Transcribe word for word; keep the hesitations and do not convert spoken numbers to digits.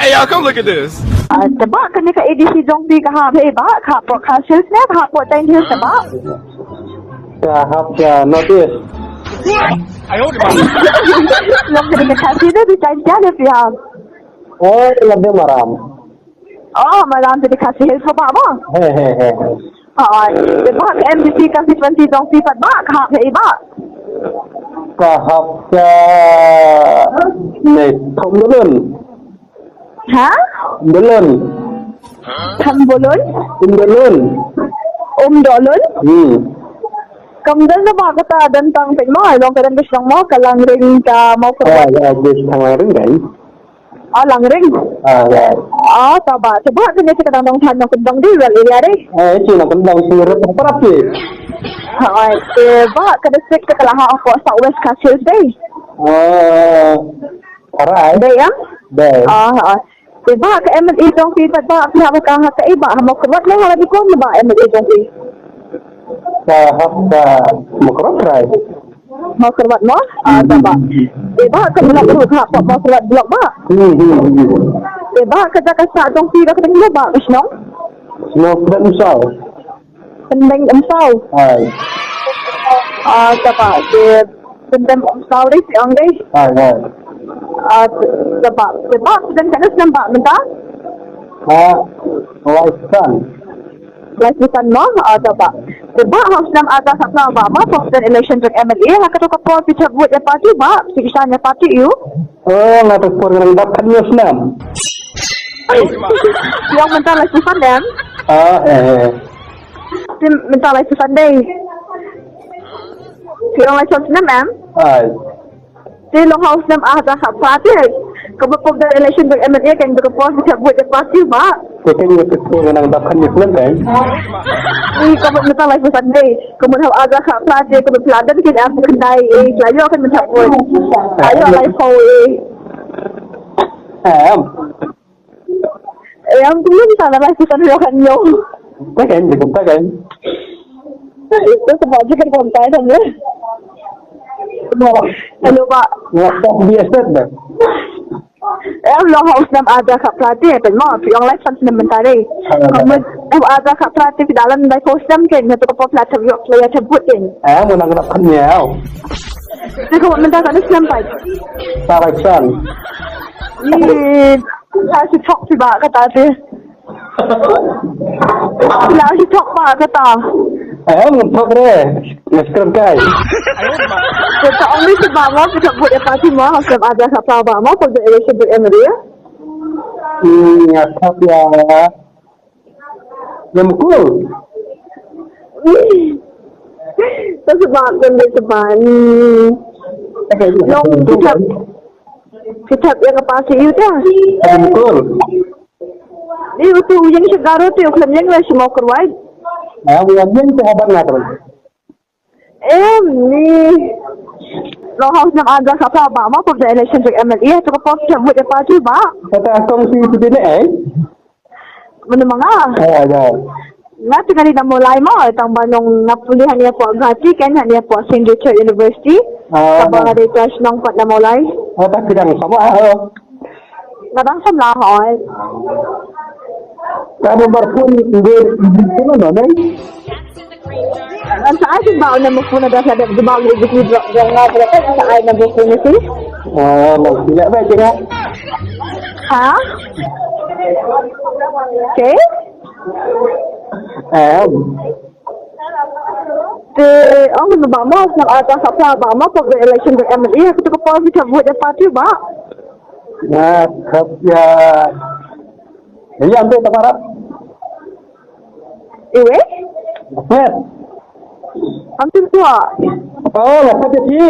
Hey, y'all, come look at this. Ah, te Bah, kane ka A D C jong phi ka hap haei Bah, ka hap hapoh Khasi Hills ne ka hap hapoh Jaintia Hills te Bah? Ka hap ka North East. Long ka dei ka Khasi ne, dei Jaintia ne phi hap? Oh, Lade Maram. Oh, Maram te dei Khasi Hills Bah mo? He, he, he, he. Hooid. Te Bah, ka M D C constituency jong phi pat Bah, ka hap haei Bah? Ka hap ka ne, Thambulun. Ha? Thambulun. Thambulun? Thambulun. Thambulun? Hmm. Kam don Bah kata, don tang peit mo, long ka don ka shnong mo, ka Langring ka Mawkyrwat. Ah, ya, just Langring kan. Ah, Langring. Ah, ya. Ah, te Bah, te Bah, kane te ka dang don than nongkyndong dei, rural area dei. Eh, chi nongkyndong chi rural para pi. Ah, te Bah, ka district ka la hap hapoh South West Khasi Hills dei. Ah, alright. Dei em? Dei. Ah, ah. Te Bah, ka M L A jong phi pat Bah, phi hap ka ha kaei Bah, ha Mawkyrwat ne ha Ranikor ne Bah, M L A jong phi? Ka hap ka Mawkyrwat, right? Mawkyrwat mo? Ah, te Bah. Te Bah, ka block ruh ka hap Mawkyrwat block Bah. Hmm, hmm, hmm. Te Bah, ka jaka sah jong phi ka kyrteng Bah, ka shnong? Shnong Pdeng Umsaw. Pdeng Umsaw. Hai. Ah, te Bah, te Pdeng Umsaw dei, phi ong dei. Hai, hai. Ah, te Bah, te Bah, pdeng katno snem Bah mynta? Ah, laiphewsan. Laiphewsan mo? Ah, te Bah. Te Bah, ha u snem ar hajar khatphra Bah mo, pdeng election jong M L A, ha kato ka por phi thep vote ïa party Bah, phi kyrshan ïa party aiu? Oh, nga thep por nga nang dap khathynñiew snem. Phi ong mynta laiphewsan em? Ah, eh, eh. Te mynta laiphewsan dei. Phi ong laiphewsan snem em? Ai. Te long ha u snem ar hajar khatphra te. Kaba pop da election da M L A kan da ka por phi thep vote da party Bah. Te kan ïa ka snem nga nang dap khathynñiew snem kan. Te kaba mynta laiphewsan dei. Kaba ha u ar hajar khatphra te kaba phi la don kein ar phew khyndai, eh, phi la ïoh kan mynta vote. Phi la ïoh laiphew, eh. Em. Eh, ym, kumno phi sa laiphewsan, phi ïoh khathynñiew? Te kan, te kumta kan. Ito sa ba jikar kumta ito ne. Hello Bah. Nga tak biasa dah. Em, long ha u snem ar hajar khatphra te, peit mo, phi ong laiphewsan snem mynta dei. Ah. Kumno, eh, ar hajar khatphra te phi da don laiphew snem kan, hato ka por phi la thep, phi la ïa thep vote kan. Eh, nga nang dap khathynñiew. Te kumno mynta katno snem pat? Sa laiphewsan. Ih, Sa shi thok phi Bah kata te. Phi la shi thok Bah kata. Eh, ngam thok re. Nga skren kai. Te ta ong ni phi Bah mo, phi thok vote ïa party mo, ha snem ar hajar khatphra Bah mo, pop da election jong M L A. Hmm, nga thok ïa Ïa Mukul. Te shu ba, te shu ba. Long phi thep, phi thep ïa ka party aiu te? Ïa Mukul. Dei utu u ïeng sha Garo te u khlem ïeng sha Mawkyrwat. Ïa u ïeng te haban na. Em, ni. Long ha u snem ar hajar khatphra Bah mo, pop da election jong M L A, to ka por phi thep vote ïa party Bah. Kata kong si tu dine eh? Mano ma nga? Eh, ada. Nga te nga dei na Mawlai mo, tang ba nong nga pule hangne hapoh Guwahati kan, hangne hapoh Saint Richard University. Ah. Tang ba nga dei ka shnong pat na Mawlai. Oh, ta kidang sama ah. Nga dang samla hoi. Ka number phone dei, dei phone no, ne? Ngan sa ai sha ba number phone, da sa da ba ngi dei drop da nga, da sa ai number phone ni si. Oh, nang sila ba kira. Ha? Okay. Em. Te ong ba mo, sa ai ta sa ba mo, pop da election da M L A, ka tu ka pop da vote da party ba. Na, khap ïa. Ïa, ambil tak harap. Iwe? Yes. Ambil tu ah. Oh, lah khat ïa ki.